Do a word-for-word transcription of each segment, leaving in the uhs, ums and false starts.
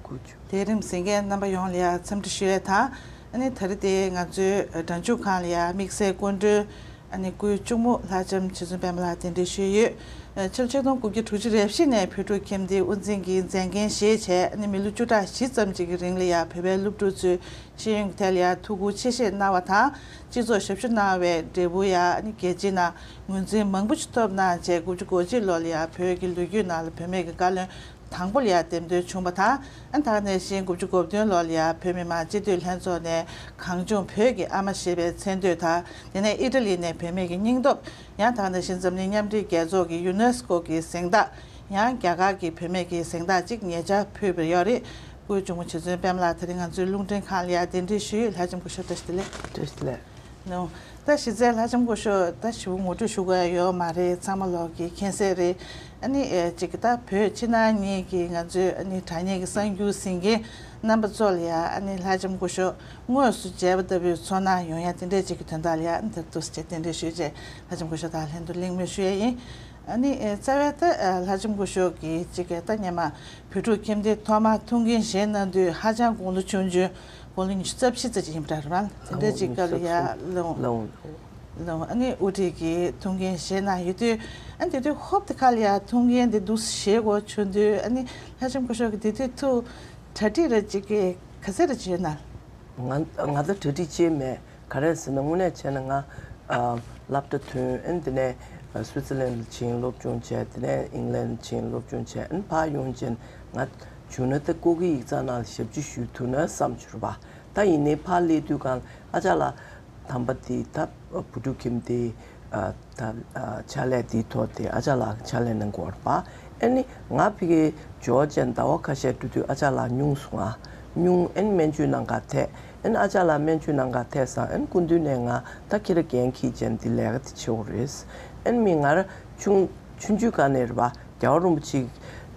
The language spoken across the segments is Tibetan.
དགུ་བཅུ། ལས་རིམ་གཟིགས་མཁན་རྣམ་པ་ཡོངས་ལ་ཡང་འཚམས་འདྲི་ཞུ་ཡས་དང་། ཨ་ནི་ད་རེས་དེ་ང་ཚོའི་སྒྲ་འཇུག་ཁང་ལ་ཡང་དམིགས་བསལ་སྐུ་མགྲོན། ཨ་ནི་སྐུའི་གཅུང་མོ་ལྷ་ལྕམ་རྗེ་བཙུན་པད་མ་ལགས་གདན་འདྲེན་ཞུས་ཡོད། ཕྱི་ལོ་ཆིག་སྟོང་དགུ་བརྒྱ་དྲུག་ཅུ་རེ་བཞི་ནས་བོད་ཕྲུག་ཁྱིམ་སྡེའི་དབུ་འཛིན་གྱི་མཛད་འགན་བཞེས་བྱས། ཨ་ནི་མི་ལོ་བཅུ་ཕྲག་བཞི་ཙམ་ཅིག་གི་རིང་ལ་ཡང་བོད་པའི་སློབ་ཕྲུག་ཚོའི་ཤེས་ཡོན་གྱི་ཐད་ལ་ཡང་ཐུགས་ཁུར་ཆེ་བཞེས་གནང་བ་དང་། སྤྱི་ཚོགས་ཞབས་ཞུ་གནང་བའི་འབྲས་བུ་ཡང་ཨ་ནི་རྒྱལ་སྤྱིའི་ནང་ངོས་འཛིན་མང་པོ་ཞིག་ཐོབ་གནང་བྱས། དགུ་བཅུ་གོ་གཅིག་ལོ་ལ་ཡང་བོད་ཀྱི་ལོ་རྒྱུས་ནང་ལ་བུད་མེད་ཀྱི་བཀའ་བློན་དང་པོ་ལ་ཡང་འདེམས་ཐོན་བྱུང་བ་དང་། ཨ་ནི་ད་ག་ནང་བཞིན་དགུ་བཅུ་གོ་བདུན་ལོ་ལ་ཡང་བོད་མི་མང་སྤྱི་འཐུས་ལྷན་ཚོགས་ནས་གངས་ལྗོངས་བོད་ཀྱི་ཨ་མ་ཞེས་པའི་མཚན་བསྟོད་དང་། དེ་ནས་ཨི་ཊ་ལི་ནས་བུད་མེད་ཀྱི་སྙིང་སྟོབས། ཡང་ད་ག་ནང་བཞིན་འཛམ་གླིང་མཉམ་འབྲེལ་རྒྱལ་ཚོགས་ཀྱི་ཡུ་ནེ་སི་ཀོ་གི་གཟེངས་རྟགས། ཡང་རྒྱ་གར་གྱི་བུད་མེད་ཀྱི་གཟེངས་རྟགས་ཅིག་ཉེ་ཆར་ཕུལ་བ་ཡོད་རེད། སྐུའི་གཅུང་མོ་རྗེ་བཙུན་པད་མ་ལགས་དེ་རིང་ང་ཚོའི་རླུང་འཕྲིན་ཁང་ལ་ཡང་གདན་འདྲེན་ཞུས་ཡོད། ལྷ་ལྕམ་སྐུ་ཞབས་བཀྲ་ཤིས་བདེ་ལེགས། བཀྲ་ཤིས་བདེ་ལེགས། ནོ། ད་གཞི་རྩའི་ལྷ་ལྕམ་སྐུ་ཞབས་ད་ཞེ་པོ་ངོ་སྤྲོད་ཞུ་དགོས་ཡ་ཡོད་མ་རེད། ཚང་མ་ལོག་གིས་མཁྱེན་གསལ་རེད། ཨ་ནི་ཨེ་ཅིག་ད་བོད་ཕྱི་ནང་གཉིས་ཀྱི་ང་ཚོའི་ཨ་ནི་དྲ་བརྙན་གྱི་གསར་འགྱུར་གཟིགས་མཁན་རྣམ་པ་ཚོ་ལ་ཡ། ཨ་ནི་ལྷ་ལྕམ་སྐུ་ཞབས་དངོས་སུ་མཇལ་བ་ལྟ་བུའི་ཚོར་སྣང་ཡོང་ཡ་དེ་འདྲས་ཅིག་གི་དོན་དག་ལ་ཡ། ཨ་ནི་ད་འདུག་སེ་བྱས་གདན་འདྲེན་ཞུས་བྱས་ལྷ་ལྕམ་སྐུ་ཞབས་དང་ལྷན་དུ་གླེང་མོལ་ཞུ་ཡ་ཡིན། ཨ་ནི་ཨེ་རྩ་བའི་ད་ཨ་ལྷ་ལྕམ་སྐུ་ཞབས་ཀྱིས་ཅིག་གི་ད་སྔོན་མ་བོད་ཕྲུག་ཁྱིམ་སྡེ་ཐོག་མར་ཐུགས་འགན་བཞེས་གནང་དུས་ཧ་ཅང་དགུང་ལོ་ཆུང་ཆུང་། དགུང་ལོ་ཉི་ཤུ་རྩ་བཞི་ཙམ་ཅིག་ཡིན་པ་འདྲ་རེད་པ། དེ་འདྲ་ཅིག་སྐབས་ལ་ཡ་ལོ། ལོ། ལོ། ཨ་ནི་དབུ་ཁྲིད་ཀྱི་ཐུགས་འགན་བཞེས་གནང་ཡོད་དུས། ཨ་ནི་དེ་དུས་ཧོབ་ཏེ་ཁ་ལ་ཡ་ཐུགས་འགན་དེ་འདུག་སེ་བཞེས་དགོས་བྱུང་དུས། ཨ་ནི་ལྷ་ལྕམ་སྐུ་ཞབས་ཀྱིས་དེ་དུས་ཐུགས་གྲ་སྒྲིག་ར་ཅིག་གི་ག་ཚད་ར་བྱས་ན། ང་ང་ད་གྲ་སྒྲིག་བྱས་མེད། ག་རེ་ཟེར་ན་དངོས་གནས་བྱས་ན་ང་ཨ་སློབ་གྲྭ་ཐོན། ཨ་ནི་དེ་ནས་ཨ་སུའི་ཙི་ལན་ལ་ཕྱིན་སློབ་སྦྱོང་བྱས། དེ་ནས་ཨིང་ལན་ཕྱིན་སློབ་སྦྱོང་བྱས། ཨ་ནི་ཕར་ཡོང་བྱས་ང་བྱུང་ན་ད་ཀོ་ཁི་ཡིག་ཚང་ནང་ལ་ཞབས་ཕྱི་ཞུ་ཐུབ་ན་བསམ་བྱུང་རེད་པ། ད་ཡིན་ནའི་ཕར་སླེབས་དུས་སྒང་ཨ་ཅག་ལགས་དམ་པ་དེ་ད་བུ་ཕྲུག་ཁྱིམ་སྡེ་ཨ་ད་ཨ་ཕྱག་ལས་དེའི་ཐོག་དེ་ཨ་ཅག་ལགས་ཕྱག་ལས་གནང་གི་ཡོད་རེད་པ། ཨ་ནི་ང་ཕ་གིར་འབྱོར་བྱས་ཟླ་བ་ཁ་ཤས་འགྲོ་དུས་ཨ་ཅག་ལགས་སྙུང་སོང་ང་། སྙུང་། ཨ་ནི་སྨན་བཅོས་གནང་གར་ཐད། ཨ་ནི་ཨ་ཅག་ལགས་སྨན་བཅོས་གནང་གར་ཐད་སོང་། ཨ་ནི་སྐུ་མདུན་ནས་ང་ད་ཁྱེད་རང་འགན་འཁྱེར་བྱས་འདི་ལས་ཀ་དེ་བྱེད་དགོས་རེད། ཨ་ནི་མི་ང་རང་ཆུང་ཆུང་ཆུང་སྒང་ནས་རེད་པ། རྒྱལ་བ་རིན་པོ་ཆེ་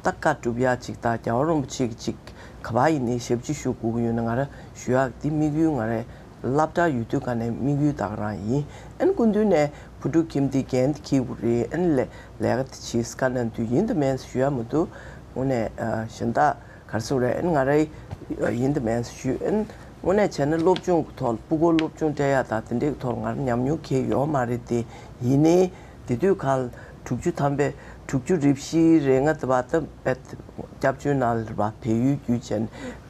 ད་བཀའ་སྒྲུབ་ཡག་ཅིག་དང་། རྒྱལ་བ་རིན་པོ་ཆེ་གི་ཅིག་ག་པར་ཡིན་ནའི་ཞབས་ཕྱི་ཞུ་དགོས་ཀྱི་ཡོད་ན་ང་རང་ཞུ་ཡག་འདི་དམིགས་ཡུལ་ང་རང་སློབ་གྲྭ་ཡོད་དུས་སྒང་ནས་དམིགས་ཡུལ་ད་ག་རང་ཡིན། ཨ་ནི་སྐུ་མདུན་ནས་བུ་ཕྲུག་ཁྱིམ་སྡེའི་འགན་དེ་འཁྱེར་དགོས་རེད། ཨ་ནི་ལས་ལས་ཀ་དེ་བྱེད་ཟེར་བཀའ་གནང་དུས་ཡིན་དང་མིན་ཞུ་ཡག་མི་འདུག། དངོས་གནས་ཨ་གཞན་དག་ག་རེ་ཟེར་དགོས་རེད། ཨ་ནི་ང་རང་ཡིན་དང་མིན་ཞུས། ཨ་ནི་དངོས་གནས་བྱས་ན་སློབ་སྦྱོང་གི་ཐོག་ལ་སྤུ་གུར་སློབ་སྦྱོང་སྤྲད་ཡག་དང་དེ་འདྲའི་ཐོག་ལ་ང་རང་ཉམས་མྱོང་གང་ཡང་ཡོད་མ་རེད་དེ། ཡིན་ནའི་དེ་དུས་སྒང་ལ་དྲུག་ཅུ་ཐམ་པའི་དྲུག་ཅུ་རེ་བཞིའི་རེ་ལྔ་དེ་བར་དུ་བོད་སྐྱབས་བཅོལ་ནང་ལ་རེད་པ། བལ་ཡུལ་བརྒྱུད་བྱས་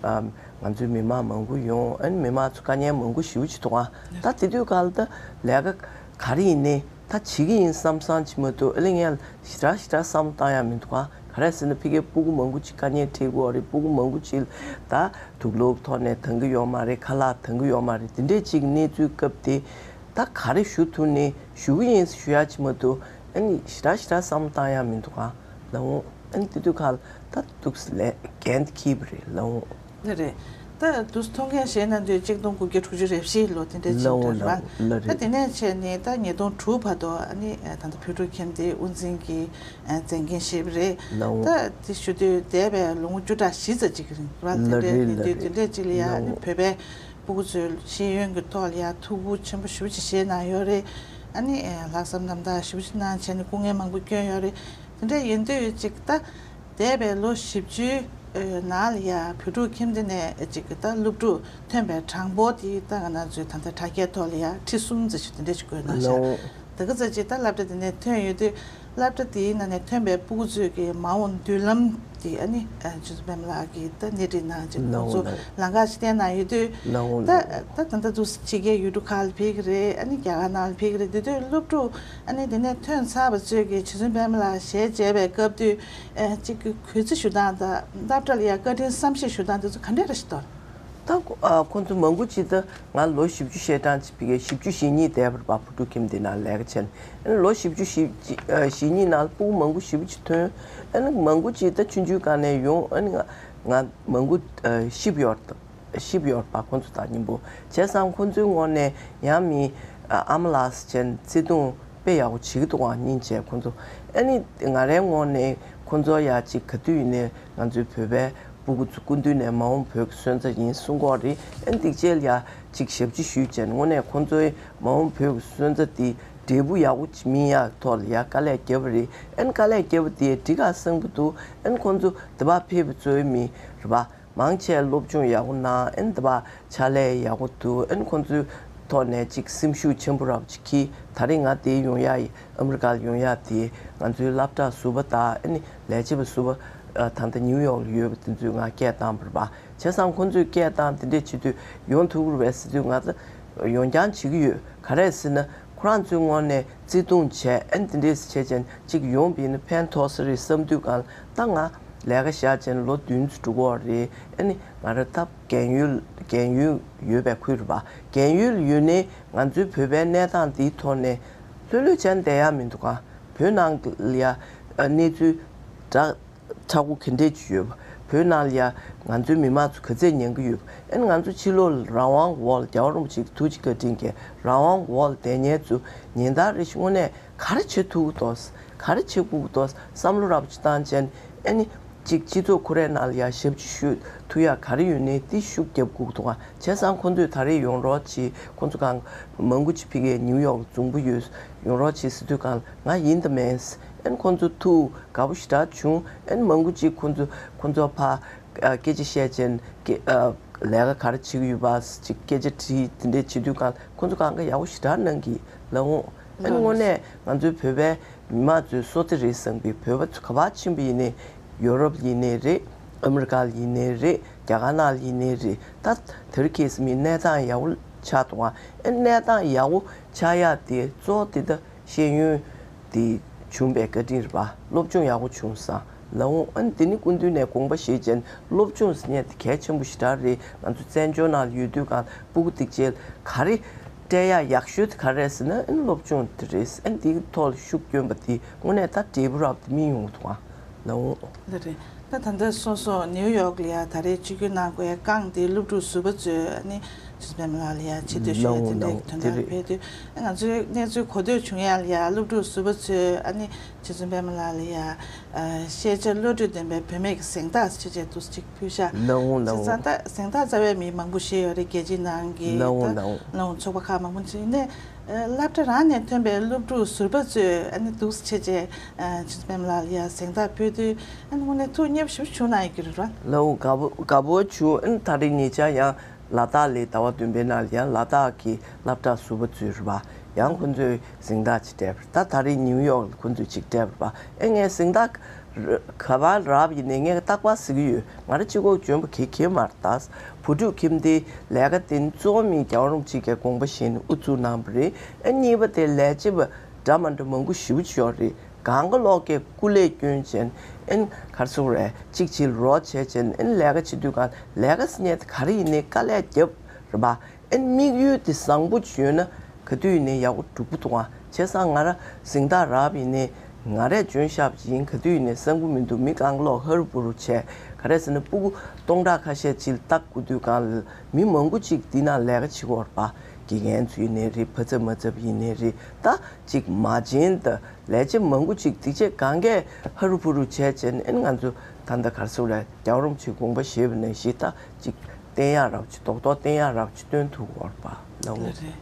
ཨ་ང་ཚོའི་མི་མང་མང་པོ་ཡོང་། ཨ་ནི་མི་མང་ཚོ་དཀའ་ངལ་མང་པོ་ཞེ་པོ་ཅིག་འདུག་ག། ད་དེ་དུས་སྒང་ལ་ད་ལས་ཀ་ག་རེ་ཡིན་ནའི་ད་བྱེད་ཀྱི་ཡིན་བསམ་བསམ་ཅིག་མ་གཏོགས། ཨ་ལས་ངས་ཞེ་དྲག་ཞེ་དྲག་བསམ་བློ་བཏང་ཡག་མི་འདུག་ག། ག་རེ་ཟེར་ན་ཕ་གིའི་སྤུ་གུ་མང་པོ་ཅིག་དཀའ་ངལ་འཕྲད་ཀྱི་ཡོད་རེད། སྤུ་གུ་མང་པོ་ཅིག་ད་དུག་ལོག་ཐོག་ནས་འདང་གི་ཡོད་མ་རེད། ཁ་ལག་འདང་གི་ཡོད་མ་རེད། དེ་འདྲས་ཅིག་གནས་ཚུལ་སྐབས་དེ་ད་ག་རེ་ཞུ་ཐུབ་ནའི་ཞུ་གི་ཡིན་ཞུ་ཡག་ཅིག་མ་གཏོགས། ཨ་ནི་ཞེ་དྲག་ཞེ་དྲག་བསམ་བློ་བཏང་ཡག་མི་འདུག་ག་ལགས་འོང་། ཨ་ནི་དེ་དུས་སྒང་ལ་ད་འདུག་སེ་ལས་འགན་དེ་འཁྱེར་བ་རེད་ལགས་འོང་། ལགས་རེད། ད་འདུག་སེ་ཐུགས་འགན་བཞེས་གནང་དུས་ཆིག་སྟོང་དགུ་བརྒྱ་དྲུག་ཅུ་རེ་བཞི་ལོ་དེ་འདྲའི་ལགས་ཆིག་འོང་སྟོང་རེད་པ། ལགས་འོང་། ལགས་ད་རེད། དེ་ནས་བྱས་ནས་ད་ཉིས་སྟོང་དྲུག་བར་དུ་ཨ་ནི་ད་ལྟ་བོད་ཕྲུག་ཁྱིམ་སྡེའི་དབུ་འཛིན་གྱི་མཛད་འགན་བཞེས་པ་རེད། ལགས་འོང་། ད་དེ་ཞུ་དུས་འདས་པའི་ལོ་ངོ་བཅུ་ཕྲག་བཞི་ཙམ་ཅིག་གི་རིང་རེད་པ། དེ་ལགས་འདྲའི་རེད། ལགས་དུས་རེད། དེ་འདྲའི་ཅིག་ལ་ཡ། ལགས་ཨ་ནི་འོང་། བོད་པའི་སྤུ་གུ་ཚོའི་ཤེས་ཡོན་གྱི་ཐོག་ལ་ཡ་ཐུགས་ཁུར་ཆེན་པོ་ཞེ་པོ་ཅིག་བཞེས་གནང་ཡོད་རེད། ཨ་ནི་ལྷག་བསམ་རྣམ་དག་ཞེ་པོ་ཅིག་གནང་བྱས་ནས་སྐུ་ངལ་མང་པོ་བསྐྱོན་ཡོད་རེད། དེ་འདྲ་ཡིན་དུས་ཅིག་ད་འདས་པའི་ལོ་བཞི་བཅུའི་ནང་ལ་ཡ་བོད་ཕྲུག་ཁྱིམ་སྡེ་ནས་ཅིག་ད་སློབ་ཕྲུག་ཐོན་པའི་གྲངས་འབོར་དེ་ད་ང་རང་ཚོའི་ད་ལྟ་དྲ་རྒྱའི་ཐོག་ལ་ཡ་ཁྲི་གསུམ་ཙམ་ཞིག་དེ་འདྲ་ཞིག་བཀོད་གནང་ཤག། ལགས་འོང་། དེ་ག་ཙམ་ཅིག་ད་སློབ་གྲྭ་དེ་ནས་ཐོན་ཡོད་དུས་སློབ་གྲྭ་དེའི་ནང་ནས་ཐོན་པའི་སྤུ་གུ་ཚོའི་གི་མ་འོངས་མདུན་ལམ་དེ་ཨ་ནི་ཨ་རྗེ་བཙུན་པད་མ་ལགས་ཀྱིས་ད་སྣེ་ཁྲིད་གནང་བྱས་ལགས་འོང་། ཁོང་ཚོ་ལགས་འོང་། ལམ་ཁ་ཞིག་བསྟན་གནང་ཡོད་དུས། ལགས་འོང་། ད་ལགས་འོང་། ད་ད་ལྟ་འདུག་སེ་ཕྱི་རྒྱལ་ཡུལ་གྲུ་ཁག་ལ་ཕེབས་ཀྱི་རེད། ཨ་ནི་རྒྱ་གར་ནང་ལ་ཕེབས་ཀྱི་རེད། དེ་དུས་སློབ་ཕྲུག་ཨ་ནི་དེ་ནས་ཐོན་ཚར་བ་ཚོས་ཀྱིས་རྗེ་བཙུན་པད་མ་ལགས་ཞལ་མཇལ་བའི་སྐབས་དུས་ཨ་ཅིག་གི་གུས་བརྩི་ཞུ་སྟངས་དང་སློབ་གྲྭ་ལ་ཡང་བཀའ་དྲིན་བསམ་ཤེས་ཞུ་སྟངས་དེ་ཚོ་ག་འདྲས་རེད་ཤག་དོ། ད་ཁོ་ཨ་ཁོང་ཚོ་མང་པོ་ཅིག་ད་ང་ལོ་བཞི་བཅུ་ཞེ་གྲངས་ཅིག་ཕ་གིར་བཞི་བཅུ་ཞེ་གཉིས་འདས་པ་རེད་པ། བུ་ཕྲུག་ཁྱིམ་སྡེ་ནང་ལས་ཀ་བྱས་ནས། ཨ་ནི་ལོ་བཞི་བཅུ་ཞེ་གཅིག་ཨ་ཞེ་གཉིས་ནང་ལ་སྤུ་གུ་མང་པོ་ཞེ་པོ་ཅིག་ཐོན། ཨ་ནི་མང་པོ་ཅིག་ད་ཆུང་ཆུང་སྒང་ནས་ཡོང་། ཨ་ནི་ང་ང་མང་པོ་ཨ་གཤིབ་ཡོད་རེད། གཤིབ་ཡོད་རེད་པ། ཁོང་ཚོ་དང་མཉམ་པོ་བྱས་ཙང་ཁོང་ཚོའི་ངོས་ནས་ཡང་མི་ཨ་ཨ་མ་ལགས་ཟེར་བྱས་ནས་བརྩེ་དུང་དཔེ་ཡག་པོ་བྱེད་ཀྱི་འདུག་ག། སྙིང་རྗེ་ཁོང་ཚོ། ཨ་ནི་ང་རའི་ངོས་ནས་ཁོང་ཚོ་ཡ་ཅིག་ག་དུས་ཡིན་ནའི་ང་ཚོའི་བོད་པའི་སྤུ་གུ་ཚོ་སྐུ་མདུན་ནས་མ་འོངས་བོད་ཀྱི་སོན་རྩ་ཡིན་གསུང་གི་ཡོད་རེད། ཨ་ནི་འདི་རྗེས་ལ་ཡ་ཅིག་ཞབས་ཕྱི་ཞུས་བྱས་ནས་དངོས་གནས་ཁོང་ཚོའི་མ་འོངས་བོད་ཀྱི་སོན་རྩ་འདི་འབྲས་བུ་ཡག་པོ་ཅིག་སྨིན་ཡག་ཐོག་ལ་ཡ་དཀའ་ལས་བརྒྱབ་པ་རེད། ཨ་ནི་དཀའ་ལས་བརྒྱབ་པ་དེ་འགྲིག་ག་བསམ་གྱི་འདུག། ཨ་ནི་ཁོང་ཚོ་འདི་པར་ཕེབས་པ་ཚོའི་མི་རེད་པ། མང་ཆེ་སློབ་སྦྱོང་ཡག་པོ་གནང་། ཨན་དེ་བ་ཕྱག་ལས་ཡག་པོ་འདུག་ཨན་ཁོང་ཚོའི་ཐོག་ནས་ཅིག་སེམས་ཤུགས་ཆེན་པོ་རབ་ཅིག་གིས་ད་རེས་ང་དེ་ཡོང་ཡ་ཡི་ཨ་མི་རི་ཀ་ལ་ཡོང་ཡ་དེ་ང་ཚོའི་སློབ་གྲྭ་ཟུར་པ་དང་ཨ་ནི་ལས་བྱེད་པ་ཟུར་པ་ད་ལྟ་ནིའུ་ཡོག་ལ་ཡོད་པ་དེ་ཚོས་ང་སྐད་བཏང་བ་རེད་པ། བྱས་ཙང་ཁོང་ཚོས་སྐད་བཏང་དེ་འདྲས་བྱེད་དུས་ཡོང་ཐུབ་ཀྱི་རེད་པས་ཟེར་དུས་ང་ད་ཡོང་རྐྱང་བྱེད་ཀྱི་ཡོད། ག་རེ་ཟེར་ན། ཁོ་རང་ཚོའི་ངོས་ནས་བརྩེ་དུང་བྱས་ཨན་དེ་འདྲས་བྱས་ཅན་ཅིག་ཡོང་བ་ཡིན་ན་ཕན་ཐོགས་ས་རེད་བསམ་དུས་གང་ལ་ད་ང་ལས་ཀ་བཞག་ཅན་ལོ་བདུན་ཙམ་འགྲོ་གི་ཡོད་རེད། ཨ་ནི་ང་རང་ད་རྒན་ཡོལ་རྒན་ཡོལ་ཡོད་པའི་ཁུལ་རེད་པ། རྒན་ཡོལ་ཡོད་ནའི་ང་ཚོའི་བོད་པའི་གནས་སྟངས་འདིའི་ཐོག་ནས་ལྷོད་ལྷོད་བྱས་བསྡད་ཡ་མི་འདུག་ག་བོད་ནང་ལ་ཡ་གནས་ཚུལ་འདྲ། མཁྲེགས་པོ་ག་འདྲས་ཅིག་ཡོད་པ། བོད་ནང་ལ་ཡ་ང་ཚོའི་མི་མང་ཚོ་ག་ཚད་ཉན་གི་ཡོད་པ། ཨ་ནི་ང་ཚོ་ཕྱི་ལོགས་ལ་རང་དབང་འོག་ལ་རྒྱལ་བ་རིན་པོ་ཆེ་གི་ཐུགས་རྗེ་བཀའ་དྲིན་གྱིས་རང་དབང་འོག་ལ་བསྡད་མཁན་ཚོ་ཉིན་ལྟར་རེ་བཞིན་དངོས་གནས་ག་རེ་བྱེད་ཐུབ་ཀྱི་འདུག་ག་རེ་བྱེད་དགོས་ཀྱི་འདུག་བསམ་བློ་རབ་ཅིག་བཏང་བྱས་ཨ་ནི་གཅིག་སྤྱི་ཚོགས་ཁོ་རའི་ནང་ལ་ཡ་ཞབས་ཕྱི་ཞུ་ཐུབ་ཡ་ག་རེ་ཡོད་ནའི་དེ་ཤུགས་རྒྱབ་དགོས་ཀྱི་འདུག་ག་བྱས་ཙང་ཁོང་ཚོས་ད་རེས་ཡོང་རོགས་གྱིས། ཁོང་ཚོ་གང་མང་པོ་ཅིག་ཕ་གིའི་ནིའུ་ཡོག་ལ་འཛོམས་གི་ཡོད། ཡོང་རོགས་གྱིས་ཟེར་དུས་གང་ལ་ང་ཡིན་དང་མིན། ཨན་ཁོང་ཚོ་ཐུག་དགའ་པོ་ཞེ་དྲག་བྱུང་། ཨན་མང་པོ་ཅིག་ཁོང་ཚོ་ཁོང་ཚོ་ཕ་ཨ་སྐད་ཆ་བཤད་ཅན་སྐད་ཨ་ལས་ཀ་ག་རེ་བྱེད་ཀྱི་ཡོད་པ་ཅིག་སྐད་ཆ་དྲིས། དེ་འདྲས་བྱེད་དུས་གང་ཁོང་ཚོ་གང་ག་ཡག་པོ་ཞེ་དྲག་གནང་གི་ལབ་འོང་། ཨན་དངོས་གནས་ང་ཚོའི་བོད་པའི་མི་མང་ཚོའི་སོ་ཚེ་རེད་བསམ་གི། བོད་པ་ཚོ་ག་པར་ཕྱིན་པ་ཡིན་ནའི་ཡོ་རོབ་ཡིན་ནའི་རེད། ཨ་མི་རི་ཀ་ཡིན་ནའི་རེད། རྒྱ་གར་ནང་ཡིན་ནའི་རེད། ད་དེ་རིང་ཁ་སང་མི་གནས་སྟངས་ཡག་པོ་ཆགས་འདུག་ག་ཨན་གནས་སྟངས་ཡག་པོ་ཆགས་ཡག་དེ་གཙོ་བོ་དེ་ད་ཤེས་ཡོན་དེ་བྱུང་བའི་བཀའ་དྲིན་རེད་པ། སློབ་སྦྱོང་ཡག་པོ་བྱུང་སོང་ལབ་འོང་། ཨ་ནི་དེ་ནི་སྐུ་མདུན་ནས་དགོངས་པ་བཞེས་བྱས་སློབ་སྦྱོང་ཟེར་མཁན་དེ་གལ་ཆེན་པོ་ཞེ་དྲག་རེད། ང་ཚོ་བཙན་བྱོལ་ནང་ལ་ཡོད་དུས་གང་སྤུ་གུ་སྡིག་ཅན་ག་རེ་སྤྲད་ཡག་ཡག་ཤོས་དེ་ག་རེ་རེད་ཟེར་ན་ཨ་ནི་སློབ་སྦྱོང་དེ་རེད། ཨ་ནི་དེའི་ཐོག་ལ་ཤུགས་བསྐྱོན་པ་དེ་དངོས་གནས་ད་འབྲས་བུ་རབ་དེ་སྨིན་ཡོང་གི་འདུག་ག་ལབ་འོང་། འདི་རེད། ད་ད་ལྟ་སོ་སོ་ནིའུ་ཡོག་ལ་ཡ་ད་རེས་ཆིབས་བསྒྱུར་གནང་དགོས་ཡ་རྐང་དེ་སློབ་ཕྲུག་ཟུར་པ་ཚོས་ཨ་ནི་རྗེ་བཙུན་པད་མ་ལགས་ལ་ཡ་ཆེ་བསྟོད་ཞུ་ཡ་དེ་འདྲའི་དོན་དག་ཕེབས་དུས་ང་ཚོའི་གནས་ཚུལ་གོ་ཐོས་བྱུང་ཡ་ལ་ཡ་སློབ་ཕྲུག་ཟུར་པ་ཚོས་ཨ་ནི་རྗེ་བཙུན་པད་མ་ལགས་ལ་ཡ་ཤེས་བྱ་བློ་གྲོས་ལྡན་པའི་བུད་མེད་ཀྱི་གཟེངས་རྟགས་ཅེས་བྱས་འདུག་ཅིག་ཕུལ་ཤག་བྱས་ཙང་ད་གཟེངས་རྟགས་རྩ་བའི་མི་མང་པོ་ཞིག་ཡོད་རེད། རྒྱལ་སྤྱིའི་ནང་གི་ད་ལོ་ཚོགས་པ་ཁག་མང་པོ་ཅིག་ནས། སློབ་གྲྭ་རང་ནས་ཐོན་པའི་སློབ་ཕྲུག་ཟུར་པ་ཚོས་ཨ་ནི་འདུག་སེ་བྱས་རྗེས་རྗེ་བཙུན་པད་མ་ལགས་ལ་ཡ་གཟེངས་རྟགས་ཕུལ་དུས་ཨ་ནི་དངོས་གནས་ཐུགས་མཉེས་པོ་ཞེ་པོ་བྱུང་གནང་ཡོད་ཀྱི་རེད་ར། ལའོ་དགའ་པོ་དགའ་པོ་བྱུང་། ཨ་ནི་ད་རེས་ཉེ་ཆར་ཡང་ལ་དྭགས་ལ་ཟླ་བ་བདུན་པའི་ནང་ལ་ཡང་ལ་དྭགས་ཀྱི་སློབ་གྲྭ་ཟུར་པ་ཚོས་རེད་པ། ཡང་ཁོ་ཚོས་གཟེངས་རྟགས་ཅིག་སྤྲད་པ་རེད། ད་ད་རེས་ནིའུ་ཡོག་ལ་ཁོ་ཚོས་ཅིག་སྤྲད་པ་རེད་པ། ཨེ་ངས་གཟེངས་རྟགས་ག་པར་རག་པ་ཡིན་ནའི་ངས་རྟག་པར་ཟེར་གྱི་ཡོད། ང་རང་གཅིག་པོ་འཇོན་པོ་ག་གེ་མ་རེད་ད། བུ་ཕྲུག་ཁྱིམ་སྡེའི་ལས་ཀ་དེ་ནི་གཙོ་བོ་མི་རྒྱལ་བ་རིན་པོ་ཆེ་གི་དགོངས་པ་བཞེས་ནས་དབུ་བཙུགས་གནང་བ་རེད། ཨེ་གཉིས་པ་དེ་ལས་བྱེད་པ་འདྲ་མ་འདྲ་མང་པོ་ཞེ་པོ་ཅིག་ཡོད་རེད། གང་ག་ལོག་གིས་སྐུ་ལས་བསྐྱོན་བྱས་ཨེ་ག་རེ་ཟེར་དགོས་རེད། གཅིག་གཅིག་ལ་རོགས་བྱས་བྱས་ཨེ་ལས་ཀ་བྱེད་དུས་གང་ལས་ཀ་ཟེར་མཁན་དེ་ག་རེ་ཡིན་ནའི་དཀའ་ལས་རྒྱབ་རེད་པ། ཨེ་དམིགས་ཡུལ་དེ་བཟང་པོ་ཅིག་ཡོད་ན་ག་དུས་ཡིན་ནའི་ཡག་པོ་འགྲུབ་ཀྱི་འདུག་ཨ། བྱས་ཙང་ང་རང་གཟེངས་རྟགས་རག་པ་ཡིན་ནའི་ང་རས་འཇོན་ཤོས་ཡིན། ག་དུས་ཡིན་ནའི་བསམ་གྱི་མི་འདུག་མི་གང་ལོག་ཧ་རུ་བུ་རུ་བྱས། ག་རེ་ཟེར་ན་སྤུ་གུ་སྟོང་ཕྲག་ཁ་ཤས་ཅིག་ལ་ལྟ་དགོས་དུས་གང་ལ་མི་མང་པོ་ཅིག་འདི་ནང་ལས་ཀ་བྱེད་ཀྱི་ཡོད་རེད་པ། དགེ་རྒན་ཚོ་ཡིན་ནའི་རེད། ཕ་ཚབ་མ་ཚབ་ཡིན་ནའི་རེད། ད་ཅིག་མ་བྱན་ད་ལས་བྱེད་མང་པོ་ཅིག་དེ་བྱས་གང་གས་ཧ་རུ་བུ་རུ་བྱས་བྱས་ནས་ཨེ་ང་ཚོ་ད་ལྟ་ག་རེ་ཟེར་དགོས་རེད། རྒྱལ་བ་རིན་པོ་ཆེའི་དགོངས་པ་བཞེས་པ་ནང་བཞིན་ད་ཅིག་བསྟན་ཡག་རབ་ཅིག་རྡོག་རྡོག་བསྟན་ཡག་རབ་ཅིག་སྟོན་ཐུབ་ཀྱི་ཡོད་རེད་པ་ལབ་འོང་། ལགས་རེད།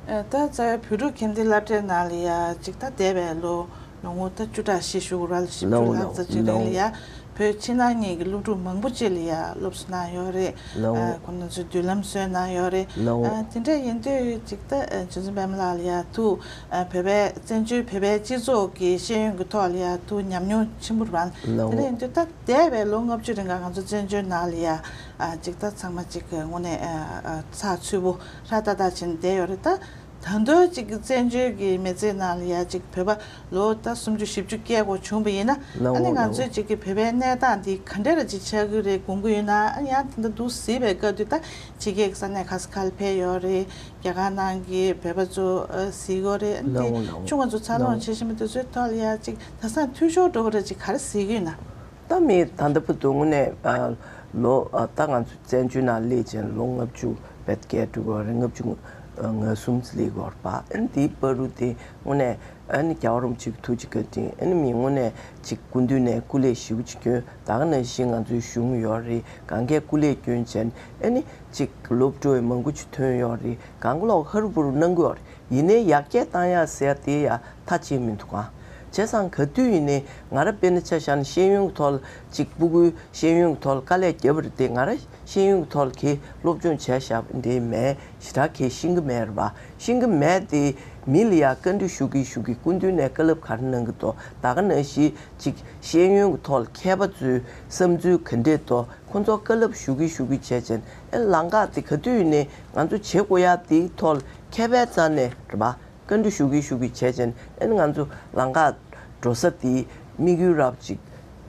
ཨ་ད་རྩ་བའི་བོད་ཕྲུག་ཁྱིམ་སྡེའི་སློབ་གྲྭའི་ནང་ལ་ཡ་ཅིག་ད་འདས་པའི་ལོ་ལོ་ངོ་ད་བཅུ་ཕྲག་བཞི་བཅུ་ལྷག་ཙམ་ཅིག་ལ་ཡ་བོད་ཕྱི་ནང་གཉིས་ཀྱི་སློབ་ཕྲུག་མང་པོ་ཅིག་ལ་ཡ་སློབ་གསོ་གནང་ཡོད་རེད། ལགས་འོང་། ཨ་ཁོང་རྣམ་ཚོས་མདུན་ལམ་བཟོས་གནང་ཡོད་རེད། ལགས་འོང་། ཨ་དེ་འདྲ་ཡིན་དུས་ཅིག་ད་རྗེ་བཙུན་པད་མ་ལགས་ལ་ཡ་ཐུགས་ཨ་བོད་པའི་བཙན་བྱོལ་བོད་པའི་སྤྱི་ཚོགས་ཀྱི་ཤེས་ཡོན་གྱི་ཐོག་ལ་ཡ་ཐུགས་ཉམས་མྱོང་ཆེན་པོ་རེད་པ། ལགས་དེ་འདྲ་འོང་། ཡིན་དུས་ད་འདས་པའི་ལོ་ལྔ་བཅུ་རིང་ག་ང་ཚོ་བཙན་བྱོལ་ནང་ལ་ཡ་ཨ་ཅིག་ད་ཚང་མ་ཅིག་དངོས་གནས་ཨ་ཨ་ཚགས་ཚུད་པོ་ཧྲ་ཏག་ཏག་བྱས་ནས་བསྡད་ཡོད་རེད། ད་ད་དུང་ཅིག་བཙན་བྱོལ་གྱི་མི་ཚེ་ནང་ལ་ཡ་ཅིག་བོད་པ་ལོ་ད་སུམ་ཅུ་བཞི་བཅུ་སྐྱེལ་དགོས་བྱུང་བ་ཡིན་ན། ལགས་འོང་། ཨ་ནི་ང་ཚོའི་ཅིག་གི་བོད་པའི་གནས་སྟངས་འདི་ག་འདྲ་ར་ཅིག་ཆགས་ཀྱི་རེད་དགོངས་ཀྱི་ཡོད་ན། ཨ་ནི་ཡང་དེ་འདྲ་འདུག་སྲིད་པའི་སྐབས་དུས་ད་ཕྱི་རྒྱལ་གྱི་ས་གནས་ཁ་ས་ཁ་ལ་ཕེབས་ཡོད་རེད། རྒྱ་གར་ནང་གི་བོད་པ་ཚོ་ཨ་གཟིགས་ཡོད་རེད། ཨ་ནི་ལགས་འོང་། ལགས་འོང་། ཆུང་བ་ཚོ་འཚར་ལོངས་བྱེད་བཞིན་པ་དེ་ཚོའི་ཐོག་ལ་ཡ་ཅིག་ད་སང་འཐུས་ཤོར་འགྲོ་གི་རེད་ཅིག་ག་རེ་གཟིགས་ཀྱི་ཡོད་ན། ད་མི་ད་ལྟ་བར་དུ་དངོས་གནས་ཨ་ལོ་ཨ་ད་ང་ཚོ་བཙན་བྱོལ་ནང་སླེབས་བྱས་ལོ་ལྔ་བཅུ་བརྒལ་འགྲོ་གི་ཡོད་རེད། ལྔ་བཅུ་ང་གསུམ་ཙམ་སླེབས་ཀྱི་ཡོད་རེད་པ། ཨ་ནི་དེའི་བར་དུ་དེ་དངོས་གནས་ཨ་ནི་རྒྱལ་བ་རིན་པོ་ཆེ་གི་ཐུགས་རྗེ་བཀའ་དྲིན། ཨ་ནི་མི་དངོས་གནས་ཅིག་སྐུ་མདུན་ནས་སྐུ་ལས་ཞེ་པོ་ཅིག་བསྐྱོན། ད་ག་ནང་བཞིན་ང་ཚོའི་གཞུང་ཡོད་རེད། གང་གས་སྐུ་ལས་བསྐྱོན་བྱས་ཨ་ནི་ཅིག་སློབ་ཕྲུག་མང་པོ་ཅིག་ཐོན་ཡོད་རེད། གང་ག་ལོག་ཧ་རུ་བུ་རུ་གནང་གི་ཡོད་རེད། ཡིན་ནའི་ཡར་རྒྱས་བཏང་ཡག་ཟེར་ཡ་དེ་ཡ་མཐའ་གཅིག་མི་འདུག་ག་བྱས་ཙང་ག་དུས་ཡིན་ནའི་ང་རང་དཔེར་ན་ཆ་བཞག་ན་ཤེས་ཡོན་གྱི་ཐོག་ལ་ཅིག་སྤུ་གུའི་ཤེས་ཡོན་གྱི་ཐོག་ལ་དཀའ་ལས་བརྒྱབ་པ་རེད་དེ། ང་རང་ཤེས་ཡོན་གྱི་ཐོག་ལ་གི་སློབ་སྦྱོང་བྱས་བཞག་པ་འདི་མེད། ཞེ་དྲག་གི་ཤེས་ཀྱི་མེད་རེད་པ། ཤེས་ཀྱི་མེད་དེ་མི་ལ་ཡ་བཀའ་འདྲི་ཞུ་གི་ཞུ་གི་སྐུ་མདུན་ནས་བཀའ་སློབ་ག་རེ་གནང་གི་འདུག་ད་ག་ནང་བཞིན་ཅིག་ཤེས་ཡོན་གྱི་ཐོག་ལ་མཁས་པ་ཚོའི་བསམ་ཚུལ་ག་འདྲས་འདུག་ཁོ་ཚོ་བཀའ་སློབ་ཞུ་གི་ཞུ་གི་བྱས་ཙང་ཨེ་ལམ་ཁ་དེ་ག་དུས་ཡིན་ནའི་ང་ཚོ་བྱེད་དགོས་ཡ་དེའི་ཐོག་ལ་མཁས་པའི་རྩ་ནས་རེད་པ། བཀའ་འདྲི་ཞུ་གི་ཞུ་གི་བྱས་ཙང་ཨེ་ང་ཚོ་ལམ་ཁ་འགྲོ་ས་དེ་དམིགས་ཡུལ་རབ་ཅིག་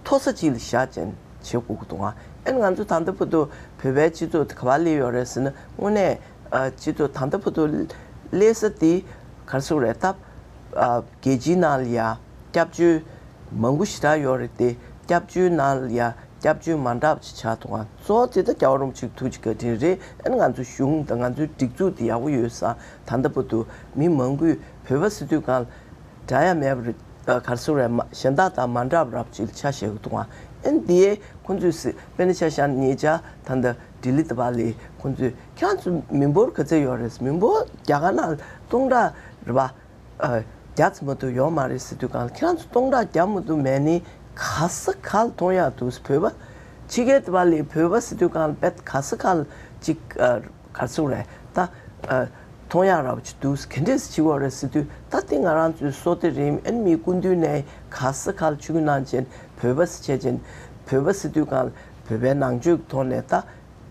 མཐོ་ས་ཅིག་ལ་བཞག་ཙང་བྱེད་དགོས་ཀྱི་འདུག་ཨ་ནི་ང་ཚོ་ད་ལྟ་བར་དུ་བོད་པའི་སྤྱི་ཚོགས་དེ་ག་པར་སླེབས་ཡོད་རེད་ཟེར་ན། དངོས་གནས་ཨ་སྤྱི་ཚོགས་ད་ལྟ་བར་དུ་སླེབས་ས་དེ་ག་རེ་ཟེར་དགོས་རེད། ད་ཨ་རྒྱལ་སྤྱིའི་ནང་ལ་ཡ་སྐྱབས་བཅོལ་མང་པོ་ཞེ་དྲག་ཡོད་རེད་དེ། སྐྱབས་བཅོལ་ནང་ལ་ཡ་སྐྱབས་བཅོལ་མ་འདྲ་བ་ཅིག་ཆགས་འདུག་ཨ། གཙོ་བོ་དེ་ད་རྒྱལ་བ་རིན་པོ་ཆེའི་ཐུགས་རྗེ་བཀའ་དྲིན་རེད། ཨ་ནི་ང་ཚོ་གཞུང་དང་ང་ཚོའི་སྒྲིག་འཛུགས་དེ་ཡག་པོ་ཡོད་ཙང་ད་ལྟ་བར་དུ་མི་མང་པོས་བོད་པ་ཟེར་དུས་སྒང་ལ་འདྲ་ཡ་མེད་པ་རེད། ཨ་ག་རེ་ཟེར་དགོས་རེད། མ་གཞན་དག་དང་མ་འདྲ་བ་རབ་ཅིག་ཆ་བཞག་གི་འདུག་ཨ། ཨ་ནི་དེ་ཁོང་ཚོས་ཟེར། དཔེར་ན་ཆ་བཞག་ན་ཉེ་ཆར་ད་ལྟ་ལྡི་ལི་དེ་པར་ལ་ཁོང་ཚོས་ཁྱེད་རང་ཚོ་མི་འབོར་ག་ཚོད་ཡོད་རེད། མི་འབོར་རྒྱ་གར་ནང་སྟོང་ཕྲག་རེད་པ། ཨ་བརྒྱ་ཙམ་མ་གཏོགས་ཡོད་མ་རེད་ཟེར་དུས་སྒང་ལ། ཁྱེད་རང་ཚོ་སྟོང་ཕྲག་བརྒྱ་མ་གཏོགས་མེད་ནི་ག་ས་ག་ལ་མཐོང་ཡག་འདུག་བོད་པ་ཕྱི་རྒྱལ་དེ་པར་ལ་བོད་པ་ཟེར་དུས་སྒང་ལ་དཔེ་ག་ས་ག་ལ་ཅིག་ཨ་ག་རེ་ཟེར་དགོས་རེད། ད་ཨ་མཐོང་ཡག་རབ་ཅིག་འདུག་ག་འདྲས་བྱེད་དགོས་རེད་ཟེར་དུས། ད་དེ་ང་རང་ཚོའི་སོ་ཏི་རིམ། ཨ་ནི་མིའི་སྐུ་མདུན་ནས་ག་ས་ག་ལ་ཆིབས་བསྒྱུར་གནང་བྱས་བོད་པ་ཟེར་བྱས་བྱས། བོད་པ་ཟེར་དུས་སྒང་ལ་བོད་པའི་ནང་ཆོས་ཀྱི་ཐོག་ནས་ད་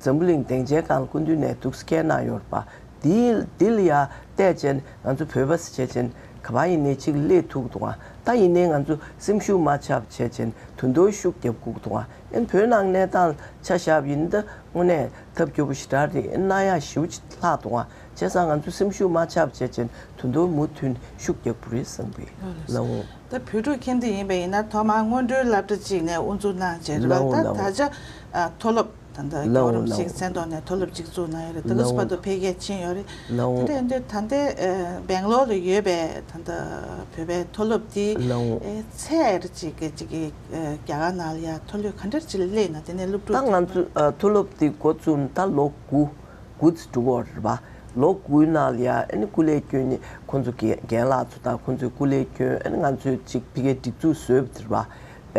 འཛམ་བུ་གླིང་སྡིངས་ཆའི་སྒང་ལ་སྐུ་མདུན་ནས་འདུག་སེ་སྐད་གནང་ཡོད་རེད་པ། དེ་དེ་ལ་ཡ་བལྟས་བྱས་ང་ཚོ་བོད་པ་ཟེར་བྱས་བྱས་ག་པར་ཡིན་ནའི་ཅིག་སླེབས་ཐུབ་ཀྱི་འདུག་ག་ད་ཡིན་ནའི་ང་ཚོ་སེམས་ཤུགས་མ་ཆག་བྱས་བྱས་ད་དུང་ཤུགས་རྒྱབ་དགོས་ཀྱི་འདུག་ག་ཨ་ནི་བོད་ནང་གནས་སྟངས་ཆ་བཞག་པ་ཡིན་ན་ད་དངོས་གནས་ཐབས་སྐྱོ་པོ་ཞེ་དྲག་རེད། ཨ་ནི་གནང་ཡག་ཞེ་པོ་ཅིག་ལྷག་འདུག་ག་བྱས་ཙང་ང་ཚོ་སེམས་ཤུགས་མ་ཆག་བྱས་བྱས་ད་དུང་མུ་མཐུད་ཤུགས་རྒྱག་དགོས་རེད་བསམ་གི། ལགས་འོང་། ད་བོད་ཕྲུག་མཁྱེན་འདི་ཡིན་པ་ཡིན་ན་ཐོག་མར་སྔོན་འགྲོའི་སློབ་གྲྭ་གཅིག་ནས་དབུ་འཛུགས་གནང་བྱས་རེད་པ། ལགས་འོང་། ད་ལགས་འོང་། ད་ཆ་ཨ་མཐོ་སློབ་ད་ལྟ་ལགས་འོང་། རྒྱལ་བ་རིན་པོ་ཆེའི་མཚན་ཐོག་ནས་མཐོ་སློབ་གཅིག་བཙུགས་གནང་ཡོད་རེད། ད་ལགས་ག་ས་བར་འོང་། དུ་འཕེལ་རྒྱས་ཕྱིན་ཡོད་རེད། ལགས་འོང་། དེ་འདྲ་ཡིན་དུས་ད་ལྟའི་ཨ་སྦེང་ལོར་ལ་ཡོད་པའི་ད་ལྟ་བོད་པའི་མཐོ་སློབ་དེ་ལགས་འོང་། ཨེ་ཚད་ཅིག་གི་ཅིག་གི་ཨ་རྒྱ་གར་ནང་ལ་ཡ་མཐོ་སློབ་ག་འདྲ་ཅིག་སླེབས་ན། དེ་ནས་སློབ་ཕྲུག་ད་ང་ཚོ་ཨ་མཐོ་སློབ་དེ་འགོ་བཙུགས་ནས་ད་ལོ་དགུ་དགུ་ཙམ་འགྲོ་གི་ཡོད་རེད་པ། ལོ་དགུའི་ནང་ལ་ཡ་ཨ་ནི་སྐུ་ལས་བསྐྱོན་ནས་ཁོང་ཚོ་རྒན་རྒན་ལགས་ཚོ་དང་ཁོང་ཚོའི་སྐུ་ལས་བསྐྱོན། ཨ་ནི་ང་ཚོས་ཅིག་ཕ་གིའི་སྒྲིག་འཛུགས་བཟོས་པ་དེ་རེད་པ།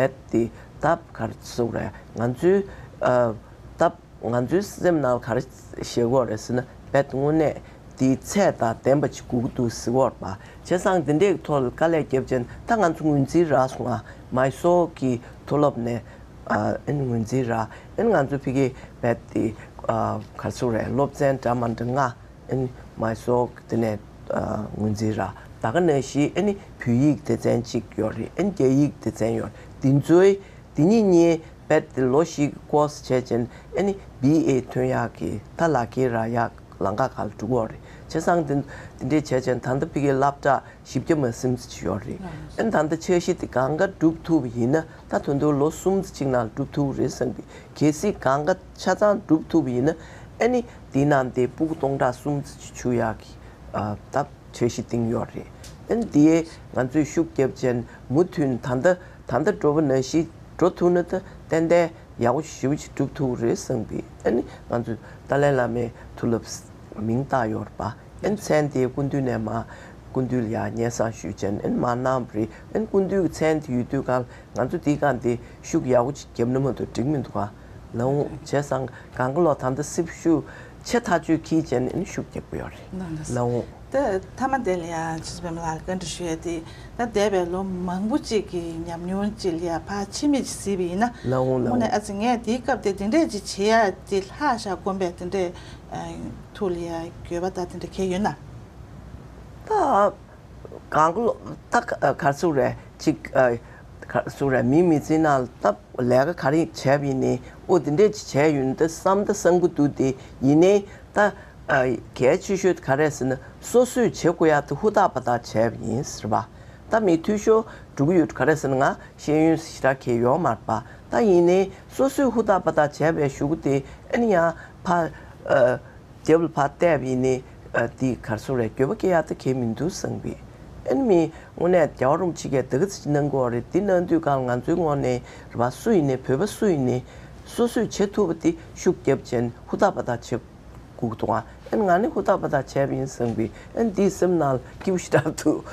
རྦད་དེ་ད་ག་རེ་ཟེར་དགོས་རེད། ང་ཚོའི་ཨ་ད་ང་ཚོའི་སེམས་ནང་ག་རེ་བཞག་གི་ཡོད་རེད་ཟེར་ན། རྦད་དངོས་གནས་དེའི་ཚད་དང་ལྡན་པ་ཅིག་དགོས་ཀྱི་འདུག་ཟེར་གྱི་ཡོད་རེད་པ། བྱས་ཙང་དེ་འདྲའི་ཐོག་ལ་དཀའ་ལས་བརྒྱབ་བྱས་ད་ང་ཚོ་ངོས་འཛིན་རག་སོང་ང་། མའི་སོར་གྱི་མཐོ་སློབ་ནས་ཨ་ཨ་ནི་ངོས་འཛིན་རག་ཨ་ནི་ང་ཚོ་ཕ་གིའི་རྦད་དེ་ཨ་ག་རེ་ཟེར་དགོས་རེད། སློབ་ཚན་འདྲ་མ་འདྲ་ལྔ་ཨ་ནི་མའི་སོར་དེ་ནས་ཨ་ངོས་འཛིན་རག་ད་ག་ནང་བཞིན་ཨ་ནི་བོད་ཡིག་སྡེ་ཚན་གཅིག་ཡོད་རེད། ཨ་ནི་རྒྱ་ཡིག་སྡེ་ཚན་ཡོད་རེད། འདི་ཚོའི་འདི་གཉིས་གཉིས་རྦད་དེ་ལོ་བཞི་གི་ཀོར་སི་བྱས་བྱས་ཨ་ནི་བི་ཨེ་ཐོན་ཡག་གི་ད་ལག་འཁྱེར་རག་ཡག་ལམ་ཁ་ཁ་ལ་འགྲོ་གི་ཡོད་རེད། བྱས་ཙང་དེ་འདི་འདྲས་བྱས་བྱས་ད་ལྟ་ཕ་གིའི་སློབ་གྲྭ་བཞི་བརྒྱ་མ་ཟིན་ཙམ་ཅིག་ཡོད་རེད། ཨ་ནི་ད་ལྟ་འཆར་གཞི་དེ་གང་ག་འགྲུབ་ཐུབ་པ་ཡིན་ན་ད་ད་དུང་ལོ་གསུམ་ཙམ་ཅིག་ནང་འགྲུབ་ཐུབ་རེད་བསམ་གི། གལ་སྲིད་གང་ག་ཆ་ཚང་འགྲུབ་ཐུབ་པ་ཡིན་ན་ཨ་ནི་དེའི་ནང་དེ་སྤུ་གུ་སྟོང་ཕྲག་གསུམ་ཙམ་ཅིག་ཚུད་ཡག་གི་ཨ་ད་འཆར་གཞི་བཏིང་ཡོད་རེད། ཨ་ནི་དེ་ང་ཚོས་ཤུགས་རྒྱབ་བྱས་མུ་མཐུད་ད་ལྟ་ད་ལྟ་འགྲོ་བ་ནང་བཞིན་འགྲོ་ཐུབ་ན་ད་ཏན་ཏན་ཡག་པོ་ཞེ་པོ་ཅིག་འགྲུབ་ཐུབ་རེད་བསམ་གི། ཨ་ནི་ང་ཚོས་ཏཱ་ལའི་བླ་མའི་མཐོ་སློབ་མིང་བཏགས་ཡོད་རེད་པ། ཨ་ནི་མཚན་དེ་སྐུ་མདུན་ནས་མར་སྐུ་མདུན་ལ་ཡར་སྙན་སེང་ཞུས་བྱས་ཨ་ནི་མར་གནང་བ་རེད། ཨ་ནི་སྐུ་མདུན་གྱི་མཚན་དེ་ཡོད་དུས་གང་ང་ཚོ་དེའི་སྒང་དེ་ཤུགས་ཡག་པོ་ཅིག་བརྒྱབ་ན་མ་གཏོགས་འགྲིག་མི་འདུག་ག་ལགས་འོང་། བྱས་ཙང་གང་ག་ལོ་ད་ལྟ་སེམས་ཤུགས་ཆེ་ཐག་ཆོད་ཁྱེར་བྱས་ཨ་ནི་ཤུགས་རྒྱག་གི་ཡོད་རེད། ལགས་འོང་། ད་མཐའ་མ་དེ་ལ་ཡང་ཆུ་ཚོད་པད་མ་ལགས་ལ་བཀའ་འདྲི་ཞུ་ཡ་དེ། ད་འདས་པའི་ལོ་མང་པོ་ཅིག་གི་ཉམས་མྱོང་ཅིག་ལ་ཡ་ཕར་ཕྱི་མིག་ཅིག་གཟིགས་པ་ཡིན་ན། ལགས་འོང་། ལགས་འོང་། དངོས་གནས་ཨ་ཙི་ངས་དེའི་སྐབས་དེ་དེ་འདྲས་ཅིག་བྱེད་ཡ་དེ་ལྷག་བཞག་དགོངས་པའི་དེ་འདྲས་ཐུགས་ལ་ཡ་འགྱོད་པ་དང་དེ་འདྲ་གང་ཡོད་ན། ད་གང་ག་ལོ་ད་ག་རེ་ཟེར་དགོས་རེད། ཅིག་ག་རེ་ཟེར་དགོས་རེད། མིའི་མི་ཚེའི་ནང་ལ་ད་ལས་ཀ་ག་རེ་བྱས་པ་ཡིན་ནའི་ཨོ་དེ་འདྲས་ཅིག་བྱས་ཡོད་ན་ད་བསམ་ད་བསམ་གྱི་འདུག་དེ་ཡིན་ནའི་ད། ཨ་གལ་ཆེ་ཤོས་དེ་ག་རེ་ཟེར་ན་སོ་སོས་བྱེད་དགོས་ཡག་དེ་ཧུར་ཐག་པ་ཐག་བྱས་པ་ཡིན་ཟེར་བ། ད་མི་འཐུས་ཤོར་འགྲོ་གི་ཡོད་ག་རེ་ཟེར་ན་ང་ཤེས་ཡོན་ཞེ་དྲག་གང་ཡོད་མ་རེད་པ། ད་ཡིན་ནའི་སོ་སོས་ཧུར་ཐག་པ་ཐག་བྱས་པའི་གཞུག་གུ་དེ་ཨ་ནི་ཡང་ཕར་ཨ་རྒྱབ་ལ་ཕར་བལྟས་པ་ཡིན་ནའི་ཨ་དེ་ག་རེ་ཟེར་དགོས་རེད། འགྱོད་པ་སྐྱེ་ཡག་དེ་གང་ཡང་མི་འདུག་བསམ་གི། ཨ་ནི་མི་དངོས་གནས་རྒྱལ་བ་རིན་པོ་ཆེ་གིས་དེ་ག་ཚོད་ཅིག་གནང་གི་ཡོད་རེད། དེ་གནང་དུས་སྒང་ལ་ང་ཚོའི་ངོས་ནས་རེད་པ། སུ་ཡིན་ནའི་བོད་པ་སུ་ཡིན་ནའི་སོ་སོས་བྱེད་ཐུབ་པ་དེ་ཤུགས་རྒྱབ་བྱས་ཧུར་ཐག་པ་ཐག་བྱེད་དགོས་ཀྱི་འདུག་ཨ། ཨན་ང་ནི་ཧུར་ཐག་པ་ཐག་བྱས་པ་ཡིན་བསམ་གི། ཨན་འདིའི་སེམས་ནང་ལ་སྐྱིད་པོ་ཞེ་དྲག་འདུག་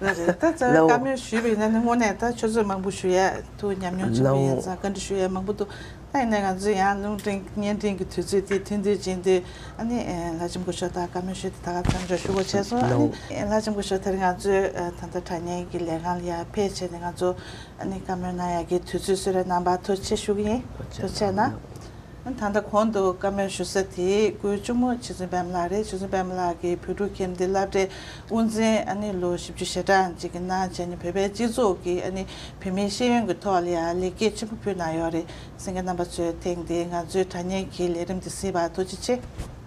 ལ་རེད། ད་རྩ་བའི་ལའོ། བཀའ་མོལ་ཞུས་པ་ཡིན་ན་ནི་དངོས་གནས་ད་ཆུ་ཚོད་མང་པོ་ཞུ་ཡ་ཐུགས་ཉམས་མྱོང་ཆེན་པོ་ཡིན་ལའོ། ཙང་བཀའ་འདྲི་ཞུ་ཡ་མང་པོ་འདུག་ད་ཡིན་ནའི་ང་ཚོས་ཡང་རླུང་འཕྲིན་བརྙན་འཕྲིན་གྱི་དུས་ཚོད་དེ་ཐུང་ཐུང་ཕྱིན་དུས། ཨ་ནི་ལྷ་ལྕམ་སྐུ་ཞབས་དང་བཀའ་མོལ་ཞུས་ཏེ་ད་ག་མཚམས་འཇོག་ཞུ་དགོས་བྱས་སོང་། ཨ་ནི་ལའོ། ལྷ་ལྕམ་སྐུ་ཞབས་དེ་རིང་ང་ཚོའི་ད་ལྟ་དྲ་བརྙན་གྱི་ལས་ཁང་ལ་ཡར་ཕེབས་བྱས་ནས་ང་ཚོ་ཨ་ནི་བཀའ་མོལ་གནང་ཡ་གི་དུས་ཚོད་གསོལ་རས་གནང་བར་ཐུགས་རྗེ་ཆེ་ཞུ་གི་ཡིན། ཐུགས་རྗེ་གནང་། ད་ལྟ་གོང་དུ་བཀའ་མོལ་ཞུ་ས་དེ་སྐུའི་གཅུང་མོ་རྗེ་བཙུན་པད་མ་ལགས་རེད། རྗེ་བཙུན་པད་མ་ལགས་ཀྱི་བོད་ཕྲུག་ཁྱིམ་སྡེ་སློབ་གྲྭའི་དབུ་འཛིན་ཨ་ནི་ལོ་བཞི་བཅུ་ཞེ་གྲངས་ཅིག་གི་ནང་བྱས་ནས་བོད་པའི་སྤྱི་ཚོགས་ཀྱི་ཨ་ནི་བུད་མེད་ཤེས་ཡོན་གྱི་ཐོག་ལ་ཡང་ལེགས་སྐྱེས་ཆེན་པོ་ཕུལ་གནང་ཡོད་རེད། གསན་མཁན་རྣམ་པ་ཚོས་ཐེངས་འདིའི་ང་ཚོའི་དྲ་བརྙན་གྱི་ལས་རིམ་འདི་གཟིགས་པར་ཐུགས་རྗེ་ཆེ།